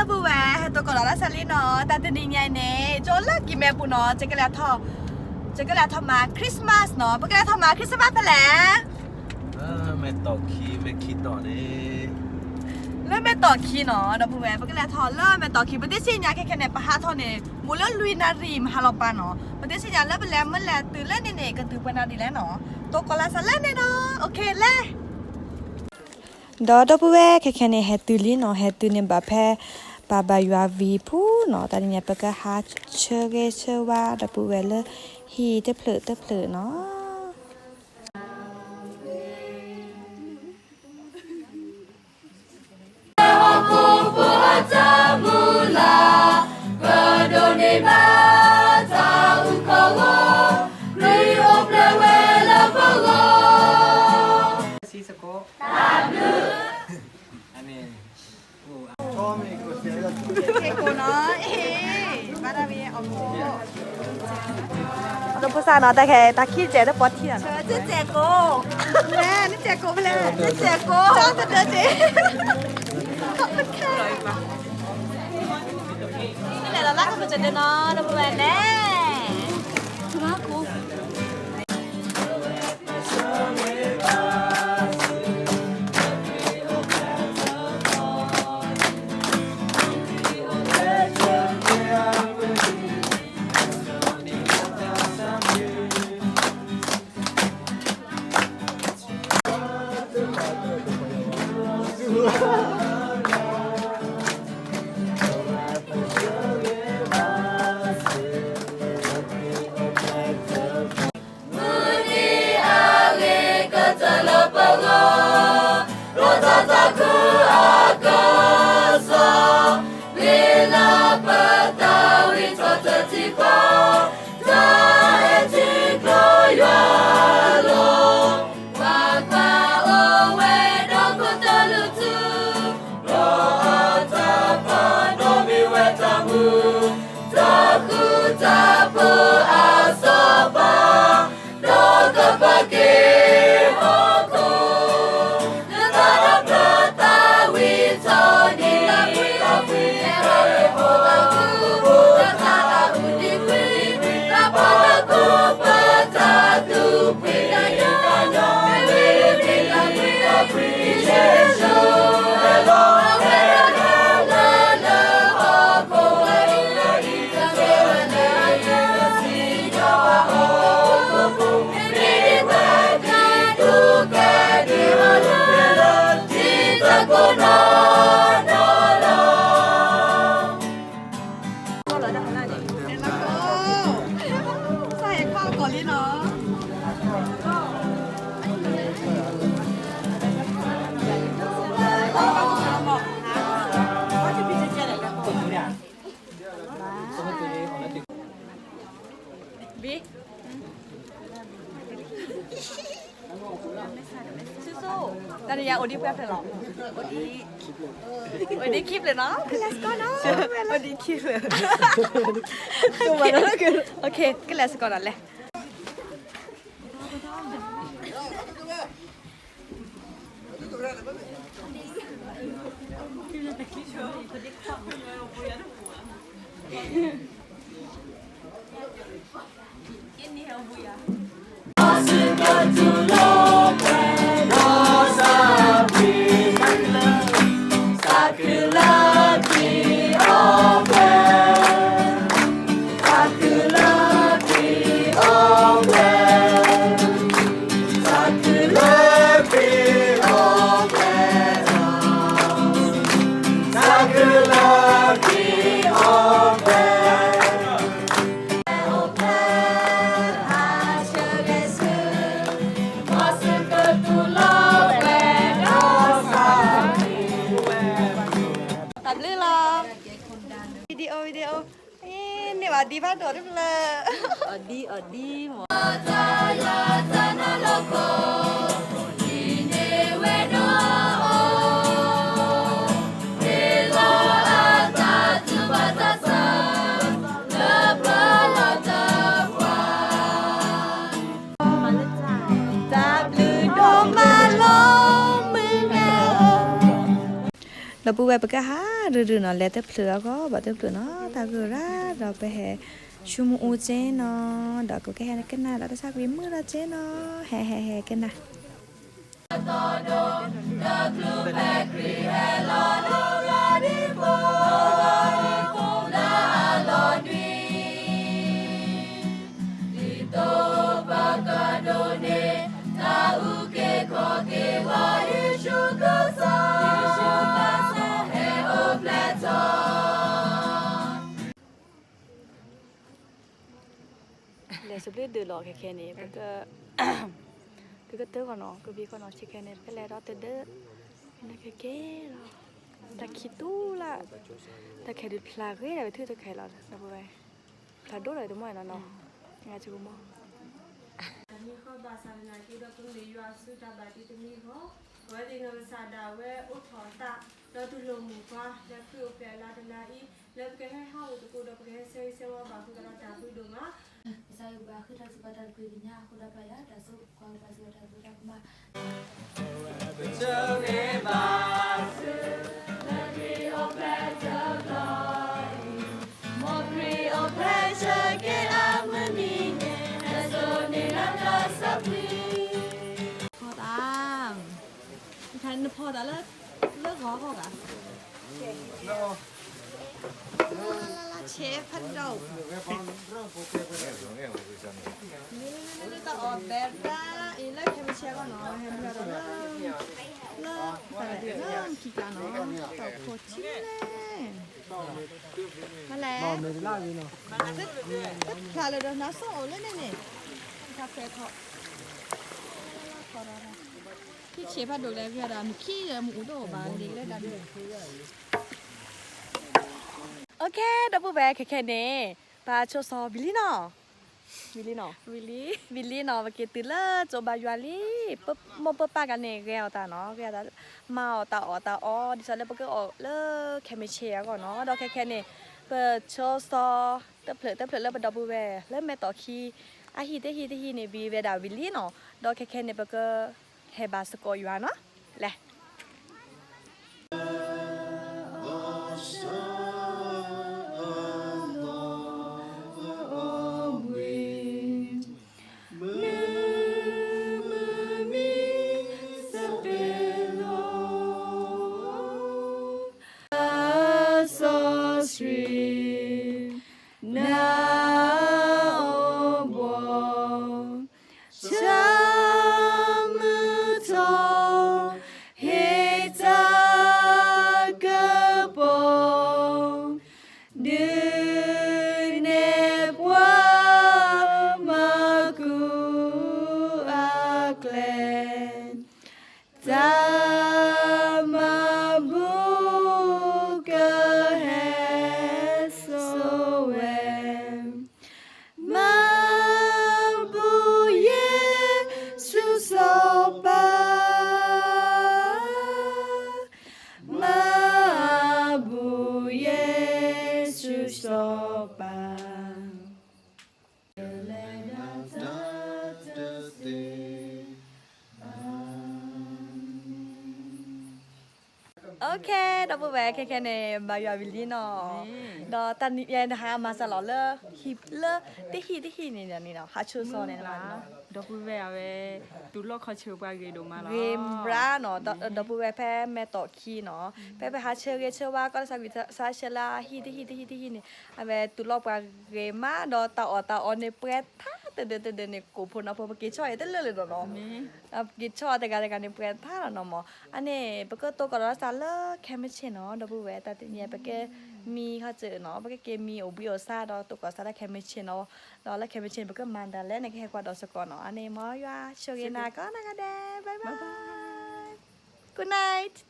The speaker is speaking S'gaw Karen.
ဒီပုၢ်ဝဲၢ် ဟဲသကိးဒီးလၢစးလံနီၤ, တၢ်တနံၤညါအံၤန့ၣ် ကၠိလၢကံၤမဲပူၤနီၤ, ယကလဲၤထီၣ်, ယကလဲၤထီၣ်မၤ Christmas နီၤ, ပကလဲၤထီၣ်မၤ Christmas ဖဲလဲၣ်. လၢမဲာ်တီၢ်ခံ, မဲာ်ခံတီၤန့ၣ်, လၢမဲာ်တီၢ်ခံနီၤ, ဒီပုၢ်ဝဲၢ် ပကလဲၤထီၣ်လၢမဲာ်တီၢ်ခံ, ပသ့ၣ်ညါခဲခဲန့ၣ် ပဟးထီၣ်န့ၣ် မ့ၢ်လၢလွံၢ်နၣ်ရံၣ်မဟါလီၤပၢ်နီၤ, ပသ့ၣ်ညါလၢပလဲၤမ့ၢ်လဲၤတုၤလၢန့ၣ်န့ၣ် ကတုၤပှဲၤနၣ်ရံၣ်လဲၣ်နီၤ, သကိးလၢစးလၢန့ၣ်နီၤ, OK လဲၣ်. ဒီးဒီပုၢ်ဝဲၢ် ခဲခဲန့ၣ် ဟဲတုၤလံနီၤ, ဟဲတုၤန့ၣ်ဘၣ်ဖဲ ပၢ်ဘါယွၤဝံၤဖုနီၤ, တၢ်တနံၤညါ ပကဟးဆၢဂ့ၤဆၢဝါဒီပုၢ်ဝဲၢ်လၢဟံၣ်တဖျၢၣ်တဖျၢၣ်နီၤ. ကဲကိးနီၤ, ဘၣ်တၢ်ဝံၤအီၤကိး, ဒီးဖိစၢ်နီၤ, တၢ်ခဲ တၢ်ခံစဲးတပီထံနီၤ, စဲးကိး, နစဲးကိးဖဲလဲၣ်, နစဲးကိး, တဒၢတ့, လဲၤလီၤလၢကပစဒၢနီၤ, ဒီပုၢ်ဝဲၢ်လဲၣ်, ကဘၣ်ကိး မုၢ်နံၤအဂ့ၤကတၢၢ်လၢပဂီၢ်, ဒီးတၢ်သးခုအကစီၣ်, မ့ၢ်လၢပတၢ်ဝံထီၣ်တထံၣ်ဃီ, တၢ်အဲၣ်ထံကျိယွၤလီၤ. ကွၢ်ကွၢ်, အိၣ်ဝဲဒီးခိၣ်သလုးထူ, ဒီးအတၢ်ပာ်နီၣ်မံၤဝဲတၢ်မူ, တၢ်ဃူတၢ်ဖိးအစီၤပၤ, ဒီးကပၤက့ၤဟီၣ်ခိၣ်, လၢတၢ်ဒီးဖျၢၣ်တၢ်ဝံထီၣ်န့ၣ်, တၢ်ဝံတၢ်ဖှံ, တၢ်ဃူတၢ်ဖိး, တၢ်သးတၢ်အုးဒံကွံ, တၢ်ဖီၣ်တၢ်ကိးပတၢ်သူၣ်ဖှံသးညီ, တၢ်မ့ၢ်တၢ်ဖှံတၢ်ဖှံယ့ၣ်ၡူး, လၢလီၤဝဲဒၣ်လၢလၢဟီၣ်ခိၣ်, ဘံ, ဆူၣ်ဆူၣ်, တၢ်တယၤအိၣ်ဒံးပှဲၤဖျၢၣ်လီၤ, အိၣ်ဒံးခံဖျၢၣ်နီၤ, let's go နီၤ, အိၣ်ဒံးခံဖျၢၣ်, OK, ကလဲၤစ့ၢ်ကီးဒီးလဲၤ. တၢ်ဘျုးလီၤ, video video, န့ၢ်ဘၣ်ဒံးဘၣ်ဒိးတဖျၢၣ်, အီၣ်ဒံးအီၣ်ဒံးမး. ဒီပုၢ်ဝဲၢ် ပကဟးရုၢ်ရုၢ်နီၤ လဲၤတဖျၢၣ်အဂီၢ် ဘၣ်တဖျၢၣ်နီၤ တၢ်ဂုၤရၤဒီး ပဟဲဆူမုၢ်အူက့နီၤ, ဒီးပကဟဲကနၣ်ဒီးတၢ်ဆါကွံာ်မုာ်ဒီးက့နီၤ, ဟဲဟဲဟဲကနၣ် လဲၤစပျ့ဒုးလီၤခဲခဲန့ၣ် ပက ကကတၢၢ်ဃီနီၤ ကဝံဃီနီၤ ဆံးခဲန့ၣ် ပကလဲၤဒီးတဒၢ နကကဲလီၤ တၢ်ခံးတူၢ်လၢ် တၢ်ခဲဒုးဖျါဂ့ၤဒၣ်ဝဲထုတခဲလီၤ ဒီပုၢ်ဝဲၢ် ဖျါဒိၣ်ဒီးတမီၢ်နီၤနီၤ ငါဆိကမိၣ် တမံၤဃီဘၣ်ဆၣ်သနာ်က့ဒီး ပမ့ၢ်ယွၤဆူတၢ်ဘၣ်တ့တမံၤဃီ အဝဲသ့ၣ်နီၢ်ကစၢ်ဒၣ်ဝဲအိၣ်ထီၣ်အသး ဒီးတူၢ်လိာ်မုာ်ပှၤ လၢခရံာ်အိၣ်ဖျဲၣ်အလါတနၤအံၤ လၢပကဟဲဟးအိၣ်သကိးဒီး ပကဟဲဆၢဂ့ၤဆၢဝါဘၣ်ဃုာ်ဒီးတၢ်ဘျုးဒိၣ်မး ကစၢ်ယွၤဘၣ်ဃုထၢစ့ၢ်ကီးတၢ်တပှ့ၤကညးအဃိဒီး ပၢ်ယွၤ တၢ်ဆိၣ်ဂ့ၤကွၢ်ပှၤစ့ၢ်ကီးတၢ်ဘျုးတၢ်ဖှိၣ် ဖီသး, နဖီသးလၢ လၢဂီၤဂီၢ်ဂၤ, လၢလၢလၢ ဆဲးဖးဒိၣ်, လၢတၢ်အီၣ်ဘဲတၢ်အံၤ လၢခဲမုၢ်ဆ့ၣ်အဂီၢ်နီၤ, ဟဲမုၢ်ဒီးလၢ လၢတၢ်ဒုးလၢခံကျါနီၤ, တၢ်အိၣ်ဖှိၣ်ထံလဲၣ်, မ့ၢ်လဲၣ်, တဖျါလၢဒီးနါစီၣ်အိၣ်လၢန့ၣ်န့ၣ်, တၢ်ဖဲထီၣ်, ထံဆဲးဖးဒိၣ်လဲၣ် ဂ့ၤဒီး မ့ၢ်ခံဒီးမ့ၢ်အိၣ်တအိၣ်ဘၣ် လံာ်လၢတၢ်ဒုး OK ဒီပုၢ်ဝဲၢ် ခဲခဲန့ၣ် ပှၤဆိစီၤဝံၤလံနီၤ, ဝံၤလံနီၤ, ဝံၤလံနီၤ ပက့ၤတုၤလၢကၠိဘါယွၤလံ, မိၢ်ပၢ်ပၢ်ဂၤန့ၣ် ဂဲၤအီၣ်တၢ်နီၤ, ဂဲၤအီၣ်တၢ်, မၤအီၣ်တၢ်အီၣ်တၢ်အီ ဒ်သိးလၢပကအီၣ်လၢခဲမုၢ်ဆ့ၣ်အဂီၢ်နီၤ, ဒီးခဲခဲန့ၣ် ပဆိစီၤ တဖျၢၣ်တဖျၢၣ်လၢပဒီပုၢ်ဝဲၢ် လၢမဲာ်တီၢ်ခံ အဟံၣ်တဟံၣ်တဟံၣ်န့ၣ် ဝံၤဝဲဒၣ်ဝံၤလံနီၤ, ဒီးခဲခဲန့ၣ် ပကဟဲဘၣ်စ့ၢ်ကီးယွၤနီၤ, လဲၤ စီဆှံ နအိၣ်ဘှီၣ် ဆၢမုၢ်ထီၣ် ဟ့ၣ်တၢ်ကပီၤ ဒုးနဲၣ်ပှၤမၤကူအကျဲ တၢ်မၤဘူၣ်ကဟဲစိာ်ဝဲ, မၤဘူၣ်ယ့ၣ်ၡူးစီၤပၤ, မၤဘူၣ်ယ့ၣ်ၡူးစီၤပၤ OK ဒီပုၢ်ဝဲၢ် ခဲခဲန့ၣ် ဘါယွၤဝံၤလံနီၤ, ဒီးတနံၤအံၤ နဟးမၤစၢၤလီၤလၢ ဟံၣ်လၢ တဟံၣ်တဟံၣ်န့ၣ်ဒီးန့ၣ်နီၤ ဟးဆိစီၤန့ၣ်နီၤ, ဒီပုၢ်ဝဲၢ်အဝဲ တူၢ်လိာ်ခီၣ်ဆၢပှၤဂ့ၤဒိၣ်မးလီၤ, ဂ့ၤဘျါနီၤ, ဒီပုၢ်ဝဲၢ်ဖဲမဲာ်တီၢ်ခံနီၤ, ဖဲပဟးဆၢဂ့ၤဆၢဝါ ကီၢ်တၢ်ဆါကွံာ်ဆါဆဲလၢဟံၣ်တဟံၣ်တဟံၣ်တဟံၣ်န့ၣ် အဝဲတူၢ်လိာ်ပှၤဂ့ၤမး ဒီးတၢ်အီၣ်တၢ်အီန့ၣ် ပှဲၤထါတဒၢတဒၢန့ၣ် ကိၣ်ဖိနီၢ်ဖိ ပက့ၤဆီၣ်အံၤတလၢာ်လၢာ်နီၤနီၤ, ပက့ၤဆီၣ်တဂၤတဂၤန့ၣ် ပှဲၤထါလီၤနီၤမး, အန့ၣ် ပကတိၢ်ကီၢ်ဒီးစၢ်လၢခဲမုၢ်ဆ့ၣ်နီၤ ဒီပုၢ်ဝဲၢ် တၢ်တနံၤ ပကမံဟီၣ်စၢၤနီၤ ပကက့ၤမံအိၣ်ဘှံးအိၣ်ဆါ ဒီးတိၢ်ကီၢ်စၢ်လၢခဲမုၢ်ဆ့ၣ်နီၤ, ဒီးလၢခဲမုၢ်ဆ့ၣ်န့ၣ် ပကမၤဒ်လဲၣ်န့ၣ် ကဟဲကွၢ်ဒီးစ့ၢ်ကီးနီၤ, အန့ၣ် မ်ယွၤဆိၣ်ဂ့ၤနၤကိးနၤဂၤဒဲး bye bye, good night.